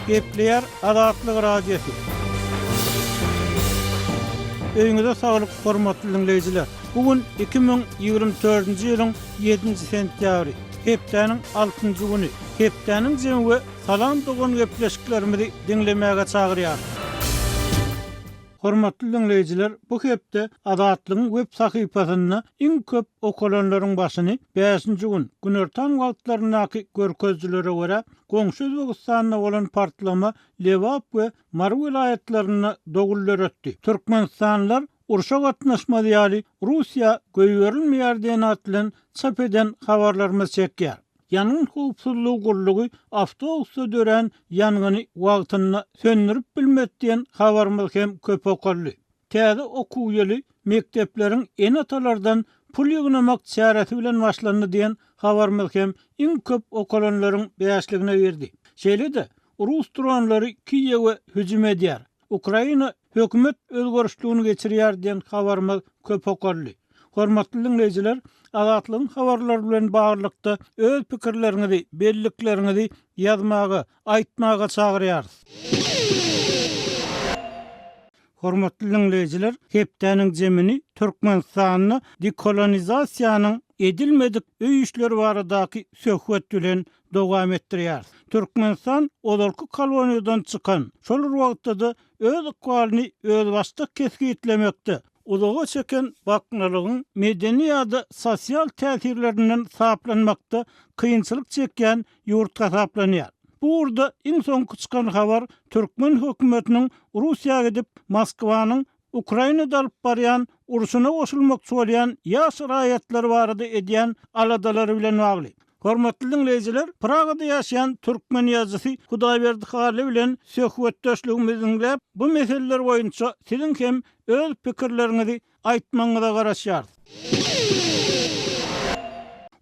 Gepleýär Azatlyk Radiosy. Öýüňize saglyk, hormatly diňleýjiler! Bu gün 2024-nji ýylyň ýedinji sentýabry, hepdäniň altynjy güni. Hepdäniň jemi we Salam dogan gepleşiklerimizi diňlemäge çagyrýarys. Hormatly diňleýjiler, bu hepde Azatlygyň web sahypasynda iň köp okalanlaryň başyny bäşinji gün, günortan wagtlaryndaky görkezijilere görä, goňşy Özbegistanda bolan partlama Lebap we Mary welaýatlarynda dowul döretdi. Türkmenistanlylar urşa gatnaşmaz ýaly Russiýa goýberilmeýär diýen at bilen çap eden habarlarymyz çekýär. Ýangyn howpsuzlygy gullugy awtobusda dörän ýangyny wagtynda söndürip bilmedi diýen habarymyz hem köp okaldy. Täze okuw ýyly mekdepleriň ene-atalardan pul ýygnamak çäresi bilen başlandy diýen habarymyz hem iň köp okalanlaryň bäşligine girdi. Şeýle-de, rus dronlary Kiýewe hüjüm edýär. Ukraina hökümet özgerişligini geçirýär diýen habarymyz köp okaldy. Hormatly diňleýjiler, Azatlygyň habarlary bilen baglylykda öz pikirleriňizi, bellikleriňizi ýazmaga, aýtmaga çagyrýarys. Hormatly diňleýjiler, hepdäniň jemini Türkmenistanda dekolonizasiýanyň edilmedik öý işleri baradaky söhbet bilen dowam etdirýäris. Türkmenistan ozalky koloniýadan çykan, şol bir wagtda-da öz ykbalyny özbaşdak kesgitlemekde, uzaga çeken baknalygyň medeni ýa-da sosial täsirlerinden saplanmakda kynçylyk çekýän ýurt hasaplanýar. Bu ugurda iň soňky çykan habar türkmen hökümetiniň Russiýa gidip, Moskwanyň Ukrainada alyp barýan urşuna goşulmakçy bolýan ýaş raýatlar barada edýän aladalary bilen bagly. Hormatly diňleýjiler, Pragada ýaşaýan türkmen ýazyjysy Hudaýberdi Hally bilen söhbetdeşligimizi diňläp, bu meseleler boýunça siziň hem öz pikirleriňizi aýtmagyňyza garaşýarys.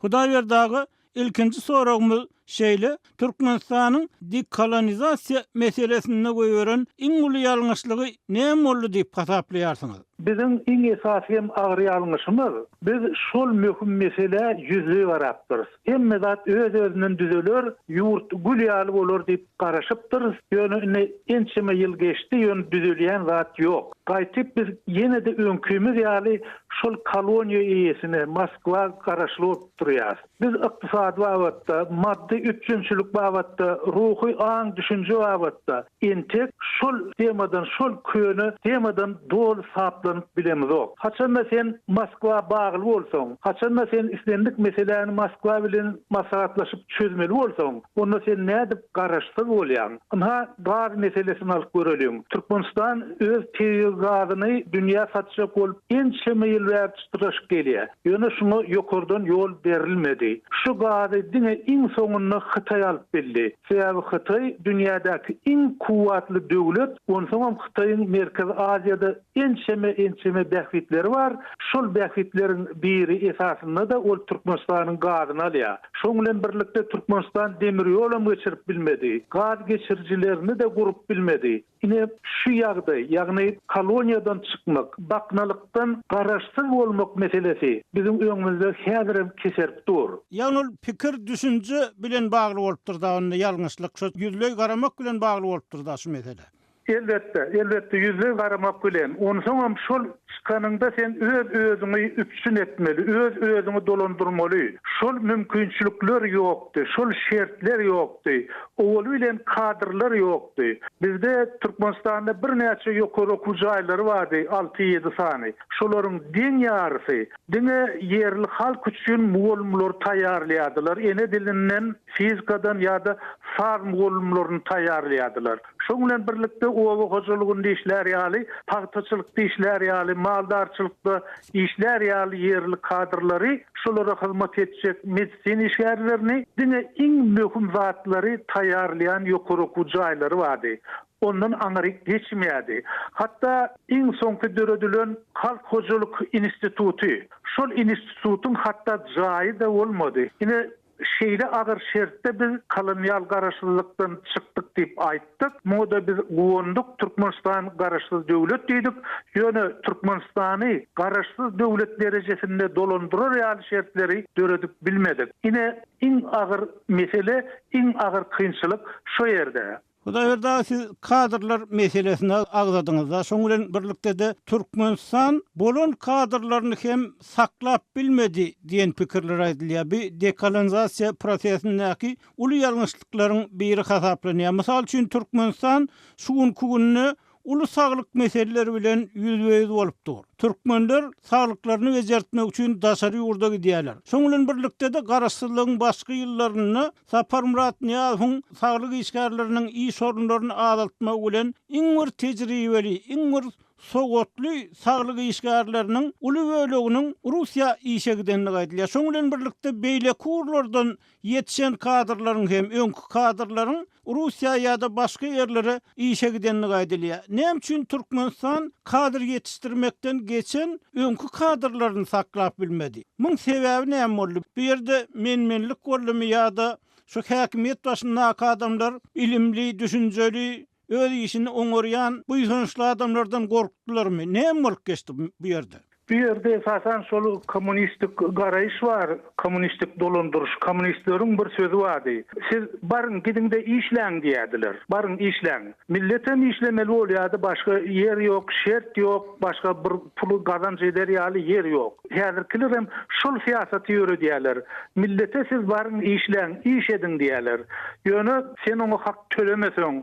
Hudaýberdi aga, Ilkinji soragymyz şeýle, Türkmenistanyň dekolonizasiýa meselesinde goýberen iň uly ýalňyşlygy näme boldy diýip hasaplaýarsyňyz? Biziň iň esasy hem agyr ýalňyşymyz, biz şol möhüm meselä ýüzleý garapdyrys. Hemme zat öz-özünden düzeler, ýurt gül ýaly bolar diýip garaşypdyrys. Ýöne indi ençeme ýyl geçdi, ýöne düzelýän zat ýok. Gaýtyp biz ýene-de öňkimiz ýaly şol koloniýa eýesine, Moskwa garaşly bolup durýarys. Biz ykdysady babatda, maddy üpjünçilik babatda, ruhy aň-düşünje babatda entek şol temadan, şol köne temadan doly saplanyp bilemizok. Haçanda sen Moskwa bagly bolsaň, haçanda sen islendik meseläni Moskwa bilen maslahatlaşyp çözmeli bolsaň, onda sen nädip garaşsyz bolýaň? Ynha, gaz meselesini alyp göreliň. Türkmenistan öz tebigy gazyny dünýä satjak bolup ençeme ýyl bäri çytraşyp gelýär. Ýöne şuňa ýokardan ýol berilmedi. Şu gazy diňe iň soňunda Hytaý alyp bildi. Sebäbi Hytaý dünýädäki iň kuwwatly döwlet, onsoňam Hytaýyň Merkezi Aziýada ençeme-ençeme bähbitleri bar. Şol bähbitleriň biri esasynda-da ol Türkmenistanyň gazyny alýar. Şoň bilen birlikde Türkmenistan demir ýolam geçirip bilmedi, gaz geçirijilerini-de gurup bilmedi. Ine, şu ýagdaý, ýagny koloniýadan çykmak, baknalykdan garaşsyz bolmak meselesi biziň öňümizde häzirem keserip dur. Ýagny ol pikir, düşünje bilen bagly bolupdyr-da onda ýalňyşlyk, şo ýüzleý garamak bilen bagly bolupdyr-da şu mesele. Elbetde, elbetde ýüzleý garamak bilen. Onsoňam şol çykanyňda sen öz-özüňi üpjün etmeli, öz-özüňi dolandyrmaly. Şol mümkinçilikler ýokdy, şol şertler ýokdy. Owaly bilen kadrlar ýokdy. Bizde Türkmenistanda birnäçe ýokary okuw jaýlary bardy, alty-ýedi sany. Şolaryň deň ýarysy diňe ýerli halk üçin mugallymlary taýýarlaýardylar, ene dilinden, fizikadan ýa-da saz mugallymlaryny taýýarlaýardylar. Şoň bilen birlikde oba hojalygynda işlär ýaly, pagtaçylykda işlär ýaly, maldarçylykda işlär ýaly ýerli kadrlary, şolara hyzmat etjek medisina işgärlerini, diňe iň möhüm zatlary taýýarlaýan ýokary okuw jaýlary bardy. Ondan aňryk geçmeýärdi. Hatda iň soňky döredilen Halk hojalyk instituty, şol institutyň hatda jaýy-da bolmady. Ine, Şeýle agyr şertde biz kolonial garaşsyzlykdan çykdyk diýip aýtdyk. Muňa-da biz guwandyk, Türkmenistan garaşsyz döwlet diýdik. Ýöne Türkmenistany garaşsyz döwlet derejesinde dolandyrar ýaly şertleri döredip bilmedik. Ine, iň agyr mesele, iň agyr kynçylyk şo ýerde. Hudaýberdi aga siz kadrlar meselesini agzadyňyzda, şoň bilen birlikde-de Türkmenistan bolan kadrlaryny hem saklap bilmedi diýen pikirler aýdylýar. Bu dekolonizasiýa prosesindäki uly ýalňyşlyklaryň biri hasaplanýar. Mysal üçin Türkmenistan şu günki günde uly saglyk meseleleri bilen ýüzbe-ýüz bolup dur. Türkmenler saglyklaryny bejertmek üçin daşary ýurda gidýärler. Şoň bilen birlikde-de garaşsyzlygyň başky ýyllarynda Saparmyrat Nyýazowyň saglyk işgärleriniň iş orunlaryny azaltmagy bilen iň bir tejribeli, iň bir sowatly saglyk işgärleriniň uly böleginiň Russiýa işe gidendigi aýdylýar. Şoň bilen birlikde beýleki ugurlardan ýetişen kadrlaryň hem öňki kadrlaryň Russiýa ýa-da başga ýerlere işe gidendigi aýdylýar. Näme üçin Türkmenistan kadr ýetişdirmekden geçen öňki kadrlaryny saklap bilmedi? Muň sebäbi näme boldy? Bu ýerde men-menlik boldumy ýa-da şu häkimiýet başyndaky adamlar ilimli, düşünjeli, öz işini oňarýan buýsançly adamlardan gorkdularmy? Näme bolup geçdi bu ýerde? Bu ýerde esasan şol kommunistik garaýyş bar, kommunistik dolandyryş. Kommunistleriň bir sözi bardy. Siz baryň, gidiň-de işläň diýerdiler. Baryň, işläň. Milletem işlemeli bolýardy, başga ýer ýok, şert ýok, başga bir puly gazanç eder ýaly ýer ýok. Häzirkilerem şol syýasaty ýöredýärler. Millete siz baryň, işläň, iş ediň diýýärler. Ýöne sen oňa hak tölemeseň,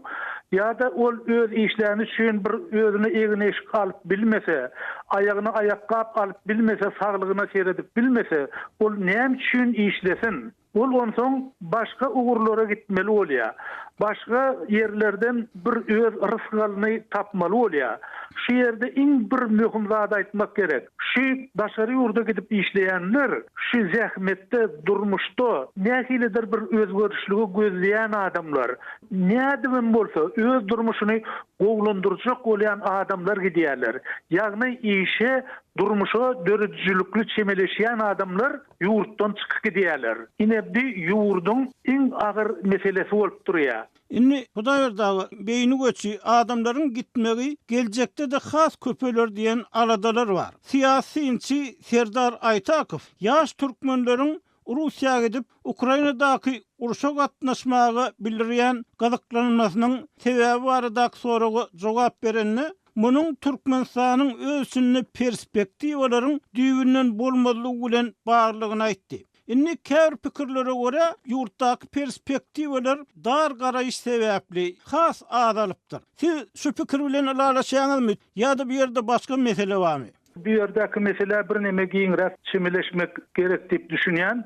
ýa-da ol öz işläni üçin bir özüne egin-eşik alyp bilmese, aýagyna aýakgap alyp bilmese, saglygyna seredip bilmese, ol näme üçin işlesin? Ol onsoň başga ugurlara gitmeli bolýar. Başga ýerlerden bir öz rysgalyny tapmaly bolýar. Şu ýerde iň bir möhüm zady aýtmak gerek. Şu daşary ýurda gidip işleýänler şu zähmetde, durmuşda nähilidir bir özgerişligi gözleýän adamlar. Nädibem bolsa öz durmuşyny gowulandyrjak bolýan adamlar gidýärler. Ýagny işe, durmuşa döredijilikli çemeleşýän adamlar ýurtdan çykyp gidýärler. Ine bi ýurduň iň agyr meselesi bolup durýar. Indi Hudaýberdi aga, beýni göçi, adamlaryň gitmegi geljekde-de has köpeler diýen aladalar bar. Syýasy synçy Serdar Aýtakow ýaş türkmenleriň Russiýa gidip, Ukrainadaky urşa gatnaşmaga bildirýän gyzyklanmasynyň sebäbi baradaky soraga jogap berende, munuň Türkmenistanyň öz içinde perspektiwalaryň düýbünden bolmazlygy bilen baglydygyny aýtdy. Indi käbir pikirlere görä, ýurtdaky perspektiwalar dar garaýyş sebäpli has azalypdyr. Siz şu pikir bilen ylalaşýaňyzmy ýa-da bu ýerde başga mesele barmy? Bu ýerdäki meselä birneme giňräk çemeleşmek gerek diýip düşünýän.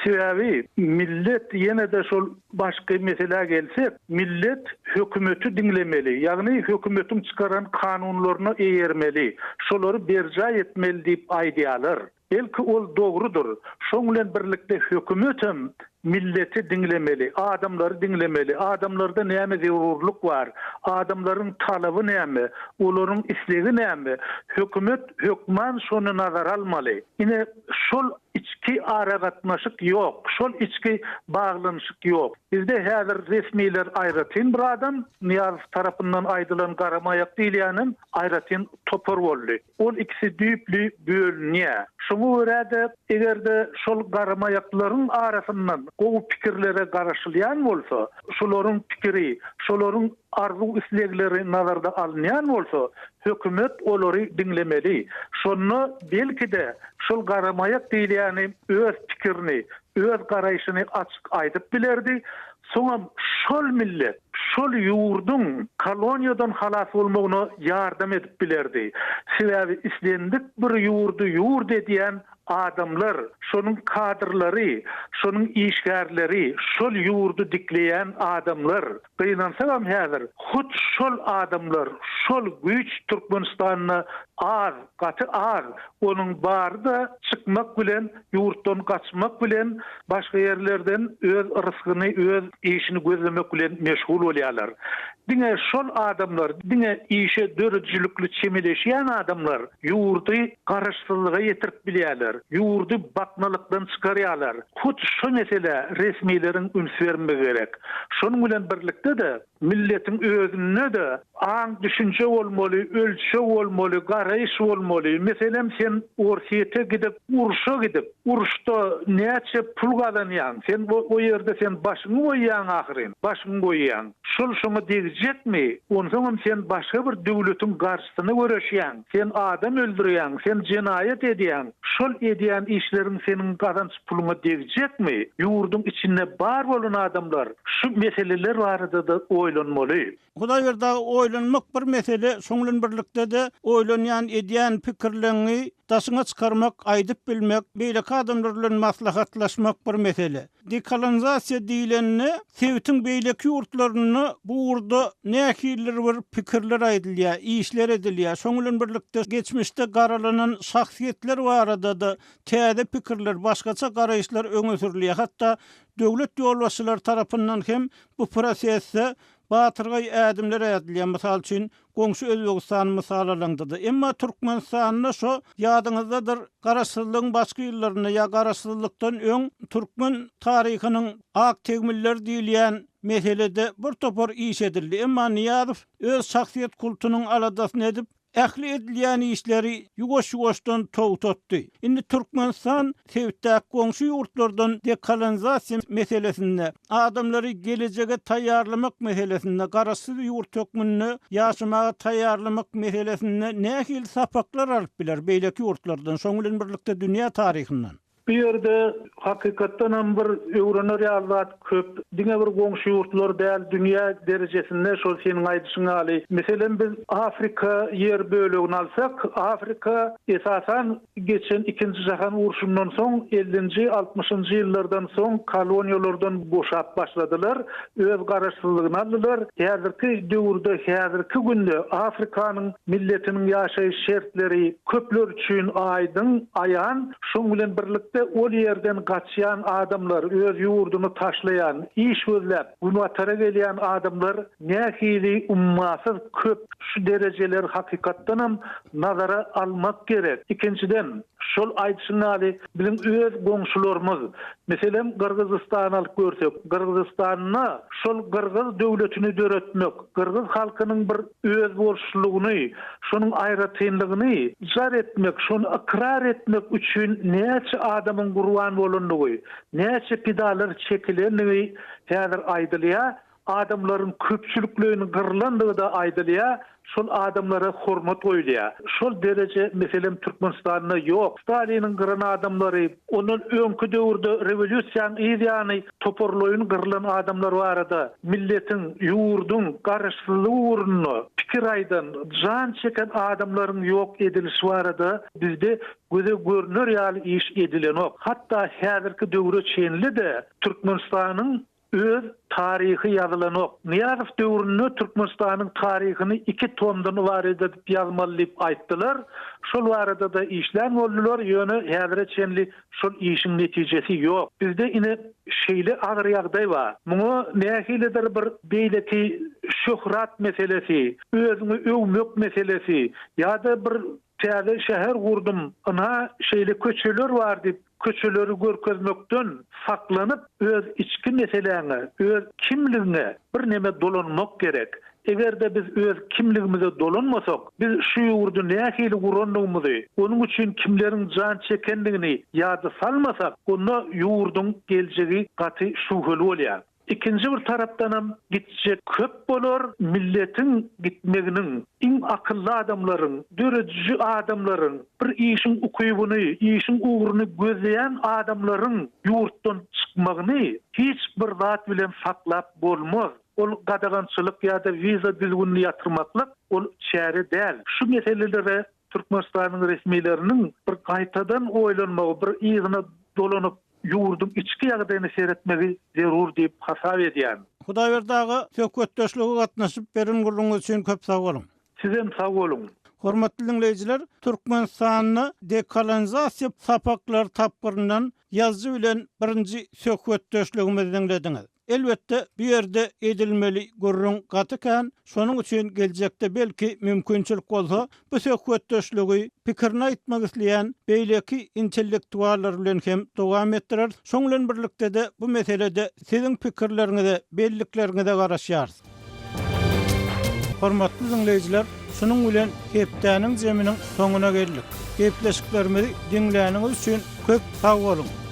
Sebäbi millet ýene-de şol başky meselä gelsek, millet hökümeti diňlemeli, ýagny hökümetiň çykaran kanunlaryna eýermeli, şolary berjaý etmeli diýip aýdýarlar. Belki ol dogrudyr. Şoň bilen birlikde hökümetem milleti diňlemeli, adamlary diňlemeli, adamlarda näme zerurlyk bar, adamlaryň talaby näme, olaryň islegi näme, hökümet hökman şony nazara almaly. Ine, şol içki aragatnaşyk ýok, şol içki baglanyşyk ýok. Bizde häzir resmiler aýratyn bir adam, Nyýazow tarapyndan aýdylan garamaýak diýilýänem aýratyn topar boldy. Ol ikisi düýpli bölünýär. Şoňa görä-de, eger-de şol garamaýaklaryň arasyndan gowy pikirlere garaşylýan bolsa, şolaryň pikiri, şolaryň arzuw-islegleri nazarda alynýan bolsa, hökümet olary diňlemeli. Şonda, belki-de, şol garamaýak diýilýäni öz pikirini, öz garaýşyny açyk aýdyp bilerdi. Soňam şol millet, şol ýurduň koloniýadan halas bolmagyna ýardam edip bilerdi. Sebäbi islendik bir ýurdy ýurt edýän adamlar, şonuň kadrlary, şonuň işgärleri, şol ýurdy dikleýän adamlar. Gynansagam häzir hut şol adamlar, şol güýç Türkmenistanda az, gaty az. Onuň bary-da çykmak bilen, ýurtdan gaçmak bilen, başga ýerlerden öz rysgyny, öz işini gözlemek bilen meşgul bolýarlar. Diňe şol adamlar, diňe işe döredijilikli çemeleşýän adamlar ýurdy garaşsyzlyga ýetirip bilýärler, ýurdy baknalykdan çykarýarlar. Hut şu meselä resmileriň üns bermegi gerek. Şonuň bilen birlikde-de. Milletiň özünde-de aň-düşünje bolmaly, ölçeg bolmaly, garaýyş bolmaly. Meselem, sen Orsýete gidip, urşa gidip, uruşda näçe pul gazanýaň? Sen o ýerde sen başyňy goýýaň ahyryn, başyňy goýýaň. Şol şoňa degjekmi? Onsoňam sen başga bir döwletiň garşysyna göreşýäň. Sen adam öldürýäň, sen jenaýat edýäň. Şol edýän işleriň seniň gazanç puluňa degjekmi? Ýurduň içinde bar bolan adamlar şu meseleler barada-da oýlanmaly. Hudaýberdi aga oýlanmak bir mesele, şoň bilen birlikde-de oýlanýan, edýän pikirleňňi daşyňa çykarmak, aýdyp bilmek, beýleki adamlar bilen maslahatlaşmak bir mesele. Dekolonizasiýa diýlende sebitiň beýleki ýurtlarynda bu ugurda nähilidir bir pikirler aýdylýar, işler edilýär. Şoň bilen birlikde geçmişde garalanan şahsyýetler barada-da täze pikirler, başgaça garaýyşlar öňe sürülýär. Hatda döwlet ýolbaşçylary tarapyndan hem bu prosesde Batyrgaý ädimler ädilýär, mysal üçin, goňşy Özbegistany mysal alaňda-da. Emma Türkmenistanda şo, ýadyňyzdadyr, garaşsyzlygyň başky ýyllarynda ýa garaşsyzlykdan öň türkmen taryhynyň ak tegmilleri diýilýän meselede bir topar iş edildi. Emma Nyýazow öz şahsyýet kultunyň aladasyny edip, Ähli edilýän işleri ýuwaş-ýuwaşdan togtatdy. Indi Türkmenistan sebitdäki goňşy ýurtlardan dekolonizasiýa meselesinde, adamlary gelejege taýýarlamak meselesinde, garaşsyz ýurt hökmünde ýaşamaga taýýarlamak meselesinde nähili sapaklar alyp biler beýleki ýurtlardan, şoň bilen birlikde dünýä taryhyndan? Bu ýerde hakykatdan hem bir öwrener ýaly zat köp. Diňe bir goňşy ýurtlar däl, dünýä derejesinde şol seniň aýdyşyň ýaly. Meselem, biz Afrika ýer bölegini alsak, Afrika esasan geçen ikinji jahan urşundan soň ellinji, altmyşynjy ýyllardan soň koloniýalardan boşap başladylar, öz garaşsyzlygyny aldylar. Häzirki döwürde, häzirki günde Afrikanyň milletiniň ýaşaýyş şertleri köpler üçin aýdyň, aýan. Şoň bilen birlikde ol ýerden gaçýan adamlar, öz ýurduny taşlaýan, iş gözläp Günbatara gelýän adamlar nähili ummasyz köp. Şu derejeleri hakykatdanam nazara almak gerek. Ikinjiden, şol aýdyşyň ýaly biziň öz goňşularymyz, meselem Gyrgyzystany alyp görsek, Gyrgyzystanda şol gyrgyz döwletini döretmek, gyrgyz halkynyň bir özboluşlylygyny, şonuň aýratynlygyny jar etmek, şony ykrar etmek üçin näçe adamyň gurban bolandygy, näçe pidalar çekilendigi häzir aýdylýar, adamlaryň köpçülikleýin gyrlandygy-da aýdylýar, şol adamlara hormat goýulýar. Şol dereje, meselem, Türkmenistanda ýok. Staliniň gyran adamlary, ondan öňki döwürde rewolýusiýanyň yz ýany toparlaýyn gyrlan adamlar barada milletiň, ýurduň garaşsyzlygy ugrunda pikir aýdan, jan çeken adamlaryň ýok edilişi barada bizde göze görner ýaly iş edilenok. Hatda häzirki döwre çenli-de Türkmenistanyň öz taryhy ýazylanok. Nyýazow döwründe Türkmenistanyň taryhyny iki tomdan ybarat edip ýazmaly diýip aýtdylar. Şol barada-da işlän boldular, ýöne häzire çenli şol işiň netijesi ýok. Bizde ine şeýle agyr ýagdaý bar. Muňa nähilidir bir beýleki şöhrat meselesi, özüňi öwmek meselesi ýa-da bir täze şäher gurdum, ynha şeýle köçeler bar diýip köçeleri görkezmekden saklanyp, öz içki meseläňe, öz kimligiňe birneme dolanmak gerek. Eger-de biz öz kimligimize dolanmasak, biz şu ýurdy nähili gurandygymyzy, onuň üçin kimleriň jan çekendigini ýada salmasak, onda ýurduň geljegi gaty şübheli bolýar. Ikinji bir tarapdanam gitjek köp bolar, milletiň gitmeginiň, iň akylly adamlaryň, dörediji adamlaryň, bir işiň ukybyny, işiň ugruny gözleýän adamlaryň ýurtdan çykmagyny hiç bir zat bilen saklap bolmaz. Ol gadagançylyk ýa-da wiza düzgünini ýatyrmaklyk ol çäre däl. Şu meselelere Türkmenistanyň resmileriniň bir gaýtadan oýlanmagy, bir yzyna dolanyp ýurduň içki ýagdaýyna seretmegi zerur diýip hasap edýän. Hudaýberdi aga, söhbetdeşlige gatnaşyp beren gürrüňiňiz üçin köp sag boluň. Sizem sag boluň. Hormatly diňleýjiler, Türkmenistanda dekolonizasiýa sapaklary tapgyryndan ýazyjy bilen birinji söhbetdeşligimizi diňlediňiz. Elbetde, bu ýerde edilmeli gürrüň gaty kän, şonuň üçin geljekde belki mümkinçilik bolsa, bu söhbetdeşligi pikirini aýtmak isleýän beýleki intellektuallar bilen hem dowam etdireris. Şoň bilen birlikde-de bu meselede siziň pikirleriňize, bellikleriňize garaşýarys. Hormatly diňleýjiler, şunuň bilen hepdäniň jeminiň soňuna geldik. Gepleşiklerimizi diňläniňiz üçin köp sag boluň!